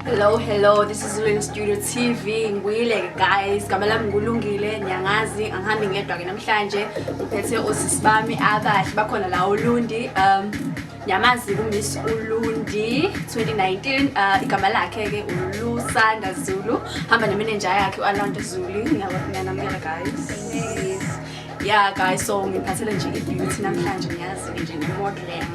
Hello, hello. This is Zuleni Studio TV. Ngibuyile guys. Igama lami nguLungile, niyangazi, angihambi ngedwa ke namhlanje. Ngiphethe osisi bami abahle bakhona la Ulundi. Niyamazi uMiss Ulundi 2019. Igama lakhe ke uLusanda Zulu. Hamba nemanager yakhe uAlonda Zulu. Ngiyanamukela guys. Yeah guys, so ngiphathele nje i-beauty namhlanje, niyazi nje ne-modeling,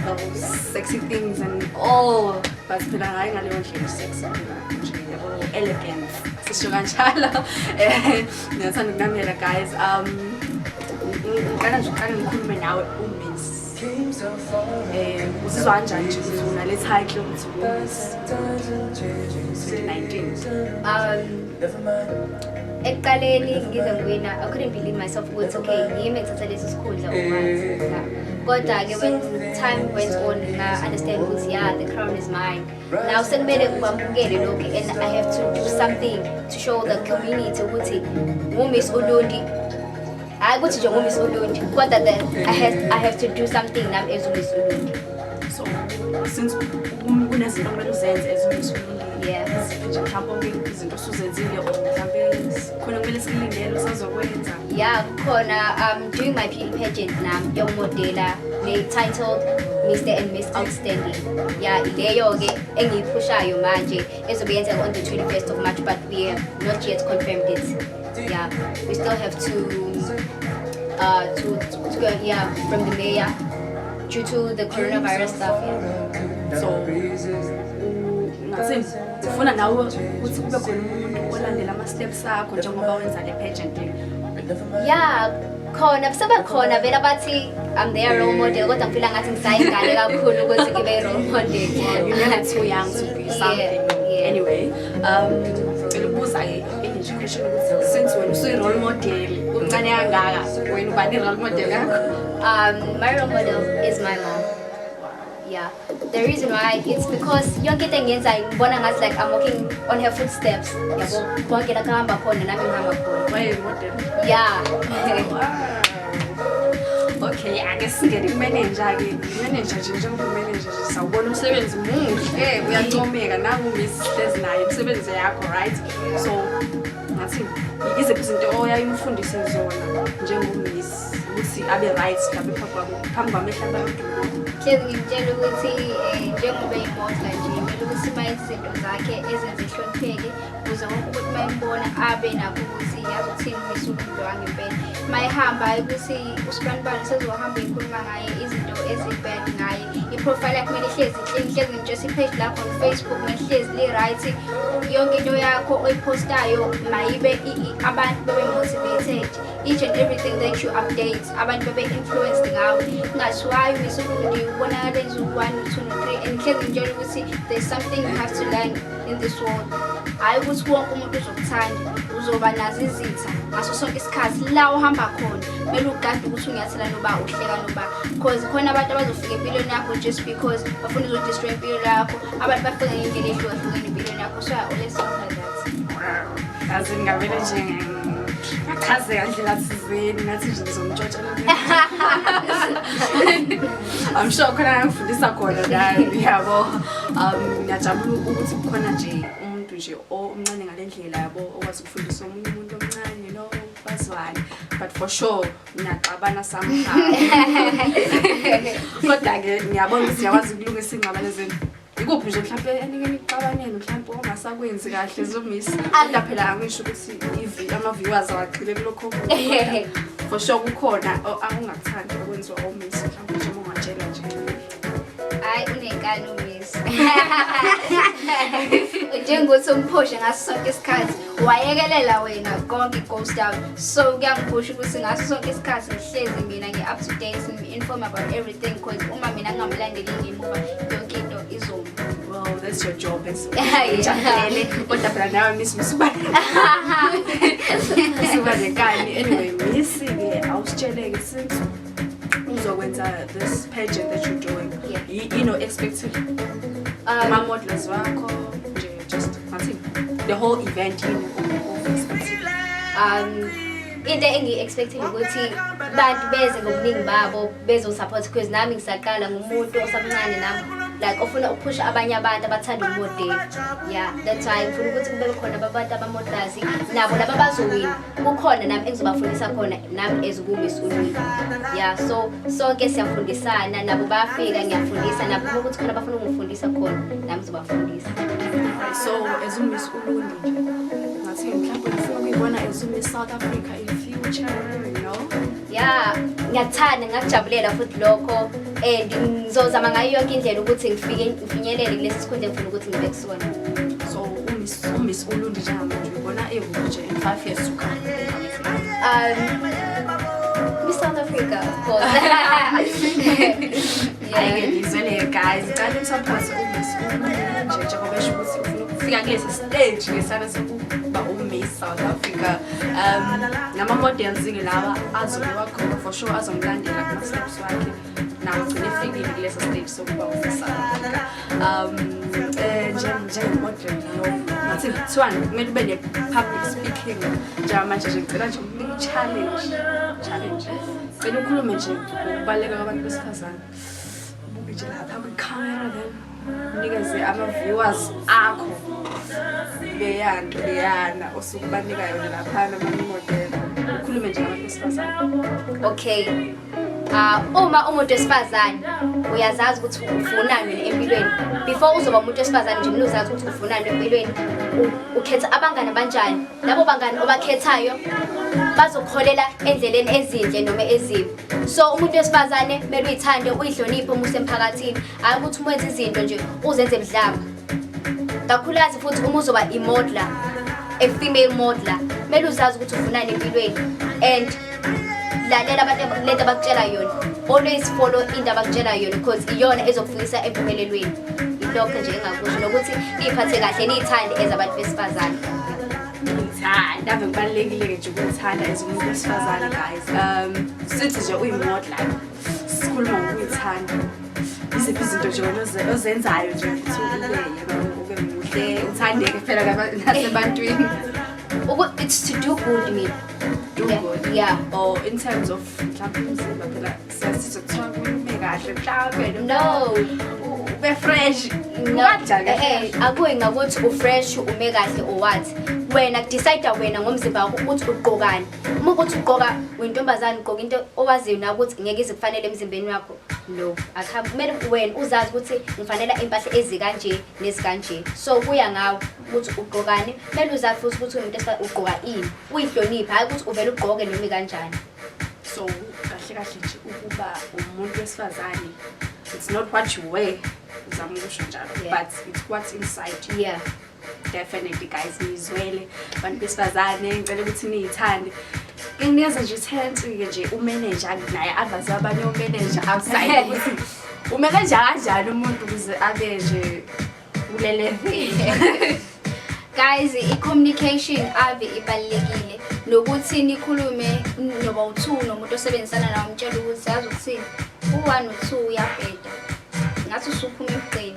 those sexy things and all. But phela hayi ngaleyo ndlela sexy phela nje yabo, elegance. Sisho kanjalo. Ngiyathanda ukunamukela guys. Ngiqala nje uqale ngikhulume nawe uMiss. Uzizwa kanjani nje ukuthi unale title ukuthi uMiss 2019? Ekuqaleni ngize ngiwina, I couldn't believe myself ukuthi okay, yimi engithatha lesi sikhundla or what. Yeah. Kodwa-ke when time went on, nga-understand ukuthi yeah, the crown is mine now. Sekumele ngikwamukele lokhu and I have to do something to show the community ukuthi nguMiss Ulundi, hhayi ukuthi nje nguMiss Ulundi, kodwa I have to do something nami as uMiss Ulundi. So since kunezinto okumele uzenze as uMiss Ulundi, ziphi nje mhlawumbe izinto osuzenzile or mhlawumbe khona kumele sikulindele usazokwenza? Yeah, kukhona. I'm doing my beauty pageant nami yokumodela ne-titled Mr and Miss Outstanding. Yeah, ileyo-ke engiyiphushayo manje ezobe yenzeka on the 21st of March, but we have not yet confirmed it. Yeah, we still have to go, yeah, from the mayor due to the coronavirus stuff, yeah. So ngathini, ufuna nawe ukuthi kube khona umuntu olandela ama-steps akho njengoba wenza le pageant le? Yeah, khona sebekhona vele abathi I'm their role model, kodwa ngifila ngathi ngisayingane kakhulu ukuthi ngibe i-role model. You're never too young to be something. Yeah. Anyway, cela ukubuza-ke enye nje question ukuthi since wena usuyi-role model umncane kangaka, wena ubani i-role model yakho? My role model is my mom. Yeah. The reason why, it's because yonke into engiyenzayo ngibona ngathi like I'm walking on her footsteps. Yabo, konke la kuhamba khona nami ngihamba khona. Waye-model? Yeah. Wow. Okay, ake singene kumanager-ke. Manager nje, njengoba umanager nje, sawubona umsebenzi muhle, uyancomeka nangu-miss hlezi naye imisebenzi yakho, right? So ngathi iziphi izinto oyaye umfundise zona njengomiss ukuthi abe right lapha phambi kwamehlo abantu? Hlezi ngimtshela ukuthi njengoba eyimodla nje, kumele ukuthi uma izinto zakhe ezenze ihlonipheke ukuze wonke umuntu uma embona abe nakho ukuthi yazi ukuthini uMiss Ulundi wangempela. Uma ehamba ukuthi usibanibani sezohamba ekhuluma ngaye izinto ezi-bad ngaye. I-profile yakhe kumele ihlezi clean. Hlezi ngimtshela i-page lakho on Facebook kumele ihlezi li-right. Yonke into yakho oyiphostayo mayibe abantu bebe motivated. Each and everything that you update, abantu bebe influenced ngawe, kungathiwa hayi, uMiss Ulundi ubonakala enza u-one, u-two, no-three. And hlezi ngitshela ukuthi there's something you have to learn in this world, hhayi ukuthi wonke umuntu uzokuthanda, uzoba nazo izitha ngaso sonke isikhathi. La uhamba khona kumele ugade ukuthi unyathela noba uhleka noba, cause khona abantu abazofika empilweni yakho just because bafuna uzodestroy impilo yakho. Abantu bafika ngey'ndlela ey'hlukahlukene empilweni yakho, so I always tell her that. Yazi ngavele nje ngachazeka ndlela thizeni, ngathi nje ngizomtshotshela. I'm sure khona ngangifundisa khona nami yabo. Ngiyajabula ukuthi kukhona nje umuntu nje omncane ngale ndlela yabo okwazi ukufundisa omunye umuntu omncane, bazwane, but for sure niyaxabana somehow, kodwa-ke ngiyabona ukuthi siyakwazi ukulungisa iy'ngxabano zenu. Ikuphi nje mhlawumpe enike nixabaneni mhlawumpe ongasakwenzi kahle zoMiss? Kodwa phela angisho ukuthi ama-viewers awagxile kulokho okubi, kodwa for sure kukhona akungakuthandi okwenziwa oMiss mhlawumpe nje uma ungatshela nje. Hayi, unenkani uMiss. Njengokuthi umphushe ngaso sonke isikhathi, wayekelela wena konke goes down. So kuyangiphusha ukuthi ngaso sonke isikhathi ngihlezi mina ngi-up to date, ngi-inform about everything, because uma mina ngingamlandeli ngemuva, yonke into izoma. Well, that's your job as Yeah. ujabulele, kodwa phela nawe Miss usuba nenkani. Anyway, Miss-ke awusitsheleke, since uzokwenza this pageant that you're doing, expected ama-models wakho nje, just ngathi the whole event, yini of-expected? Into engiyi-expecting ukuthi bantu beze ngobuningi babo bezo-support, because nami ngisaqala, ngumuntu osamncane nami. Like ofuna ukuphusha abanye abantu abathanda ukumodela. Yeah, that's why ngifuna ukuthi kube khona abantu abamodelazi nabo laba bazowina. Kukhona nami engizobafundisa khona nami as uMiss Ulundi. Yeah, so sonke siyafundisana, nabo bayafika, ngiyafundisa nabo, uma ukuthi khona abafuna ukungifundisa khona, nami ngizobafundisa. So as uMiss Ulundi nje, ngathi mhlawumbe ufuna ukuyibona as uMiss South Africa in future? Ya, ngiyakuthanda, ngingakujabulela futhi lokho and ngizozama ngayo yonke indlela ukuthi ngifike, ngifinyelele kulesi sikhundla engifuna ukuthi ngibe kusona. So uMiss Ulundi njengamanje uyibona ekuphi nje in 5 years to come? Miss South Africa, of course. Hayi-ke, nizwele guys, cala umsupport uMiss Ulundi nje, njengoba esho ukuthi ufuna ukufika kulesi stage lesana sokuba uMiss South Africa. Nama-models-ke lawa azobe wakhona for sure azomlandela kuma-steps wakhe, nawo agcine efikile kuleso stage sokuba uMiss South Africa. Njenge-model lo, ngathi kuthiwani, kumele ube ne-public speaking. Njengamanje nje ngicela nje ukunika i-challenge. Cela ukhulume nje ngokubaluleka kwabantu besifazane, ubuke nje lapha kwikhamera, then unikeze ama-viewers akho leya nto leyana osuke ubanika yona laphana mamodela. Ukhulume nje ngabantu besifazane. Okay, uma umuntu wesifazane uyazazi ukuthi ufunani wena empilweni. Before uzoba umuntu wesifazane nje, kumele uzazi ukuthi ufunani empilweni. Ukhetha abangani abanjani. Labo bangani obakhethayo bazokholela endleleni ezinhle noma ezimbi. So umuntu wesifazane kumele uyithande, uyihloniphe uma usemphakathini, hhayi ukuthi uma wenza izinto nje uzenze budlabha. Kakhulukazi futhi uma uzoba i-modeler, a female modeler, kumele uzazi ukuthi ufunani empilweni and lalela abantu, lento abakutshela yona. Always follow into abakutshela yona because iyona ezokufikisa empumelelweni. Ilokho nje engakusho, nokuthi niy'phathe kahle, niy'thande as abantu besifazane. Ngithanda, ave kubalulekile-ke nje ukuyithanda as umuntu wesifazane, guys. Sithi nje uyimodel, sikhuluma ngokuyithanda, iziphi izinto nje wena ozenzayo nje ukuthi ube yabo, ube muhle, uthandeke phela nasebantwini? It's to do good, mina. Do good? Yeah. Or in terms of mhlawumbe umzimba phela, siyasizwa kuthiwa kumele ume kahle mhlawumbe. No. Ube fresh. No. Kanjani? Akuyi ngakuthi ufresh, ume kahle or what. Wena decide wena ngomzimba wakho ukuthi ugqokani. Uma ukuthi ugqoka, uyintombazane, ugqoka into owaziyo na ukuthi ngeke ize kufanele emzimbeni wakho. No, akuhambi. Kumele wena uzazi ukuthi ngifanele impahla ezikanje nezikanje. So kuya ngawe ukuthi ugqokani. Kumele uzazi futhi ukuthi umuntu ugqoka ini. Uyihloniphe, hayi ukuthi uvele ugqoke noma kanjani. So kahle kahle nje ukuba umuntu wesifazane, it's not what you wear, uzama ukusho njalo? Yeah. But it's what's inside you. Yeah. Definitely guys, nizwele bantu besifazane, ngicela ukuthi niyithande. Nginikeza nje i-chance-ke nje umanager naye advise abanye omanager outside ukuthi umeneja kanjani umuntu ukuze abe nje kule level. Guys, i-communication ave ibalulekile, nokuthi nikhulume noba u-two nomuntu osebenzisana nawo, umtshela ukuthi yazi ukuthini, u-one no-two uyabheda, ngathi usuphuma emgqeni,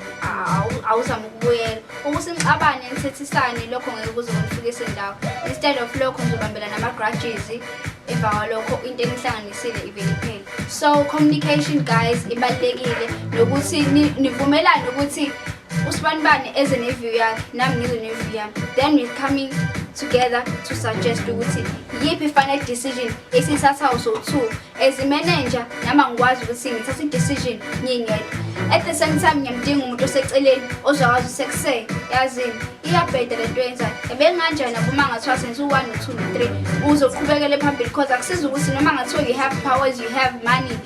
awuzame ukubuyela ukuthi nixabane, nithethisane. Lokho ngeke kuze kunifikise ndawo. Instead of lokho nizobambela nama-grudges, emva kwalokho into enihlanganisile ivele iphele. So communication, guys, ibalulekile, nokuthi nivumelane ukuthi usibanibani eze ne-view yakhe, nami ngize ne-view yami, then we coming together to suggest ukuthi yiphi final decision esiyithathayo. So two as i-manager, nami angikwazi ukuthi ngithathe i-decision ngingedwa. At the same time ngiyamdinga umuntu oseceleni ozokwazi usekuse, yazini, iyabheda lento yenzayo, ebenganjani nabo uma ngathiwa senze u-one no-two no-three, uzoqhubekele phambili, because akusiza ukuthi noma ngathiwa you have powers, you have money,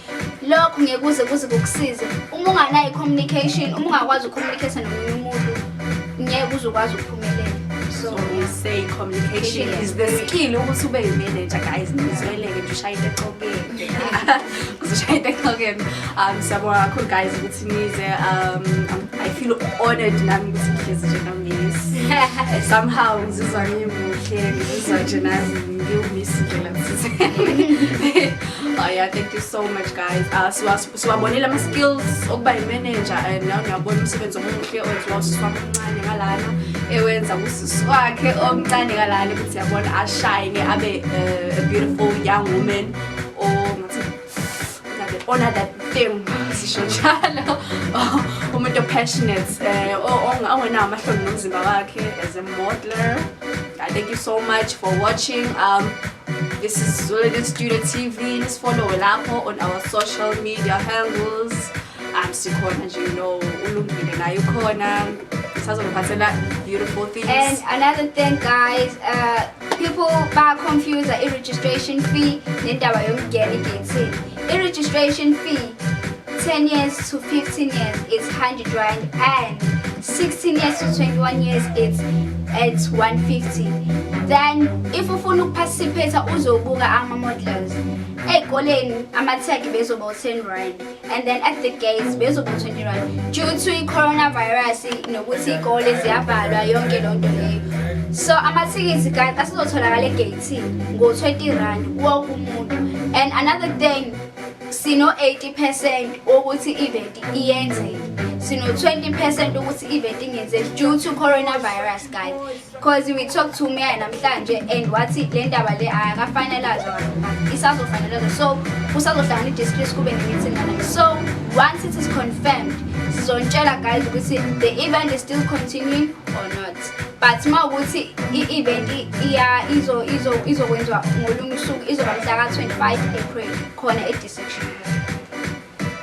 lokho ngeke kuze kukusize uma unganayo i-communication. Uma ungakwazi ukucommunicate nomunye umuntu, ngeke uze ukwazi ukuphumelela. So we say communication is the skill ukuthi ube yi-manager, guys. Nizweleke nje, ushaye into exokene, kuze ushaye into exokene. Siyabonga kakhulu guys ukuthi nize. I feel honored nami ukuthi ngihlezi nje no-miss. Somehow ngizizwa ngimuhle, ngizizwa nje nami ngiwumiss ndlela thizeni. Oh yeah, thank you so much guys. Siwabonile ama-skills okuba yi-manager and now ngiyabona umsebenzi omuhle owenziwa usisi wami omncane ngalana, ewenza usisi wakhe omncane ngalana ukuthi yabona ashayine abe a beautiful young woman or ngathi Ona that thing, sisho njalo, umuntu passionate, ongenawo amahloni nomzimba wakhe as a modeler. I thank you so much for watching. This is Zululand Studio TV. Just follow lapho on our social media handles. Sikhona nje, uLungile naye ukhona. Sazoniphathela beautiful things. And another thing, guys, people ba-confuse i-registration fee nendaba yokungena egeyithini. I-registration fee, 10 years to 15 years, is 100 rand, and 16 years to 21 years, it's 150. Then if ufuna ukuparticipate, uzobuka ama-models ey'koleni, ama-tag bezoba u-10 rand, and then at the gates bezoba u-20 rand due to i-coronavirus nokuthi iy'kole ziyavalwa, yonke loo nto leyo. So amathikithi, guys, asizotholakala egeyithini ngo-20 rand wonke umuntu. And another thing, sino-80% wokuthi i-event iyenzeke, sino-20% ukuthi i-event ingenzeki due to coronavirus, guys, because we talked to mayor namhlanje and wathi le ndaba le akafinalizwa, isazofinalizwa, so kusazohlangana i-district, kube ne-meeting ngana. So once it is confirmed, sizontshela, guys, ukuthi the event is still continuing or not. But uma ukuthi i-event iya izokwenziwa ngolunye usuku, izoba mhla ka-25 April khona e-D-section.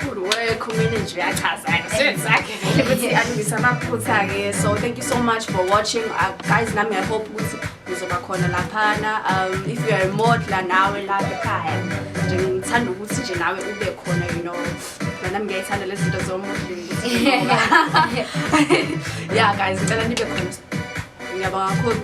Good work, umanager uyachaza-ke senzakhe vele ukuthi alungise amaphutha-ke. So thank you so much for watching, guys. Nami I hope ukuthi nizoba khona laphana. If you are a modeler nawe lapha ekhaya nje, ngithanda ukuthi nje nawe ube khona. Phela nami ngiyayithanda lezi zinto zo-modeling ukuthi, yeah, guys, ngicela nibe khona. Ngiyabonga kakhulu.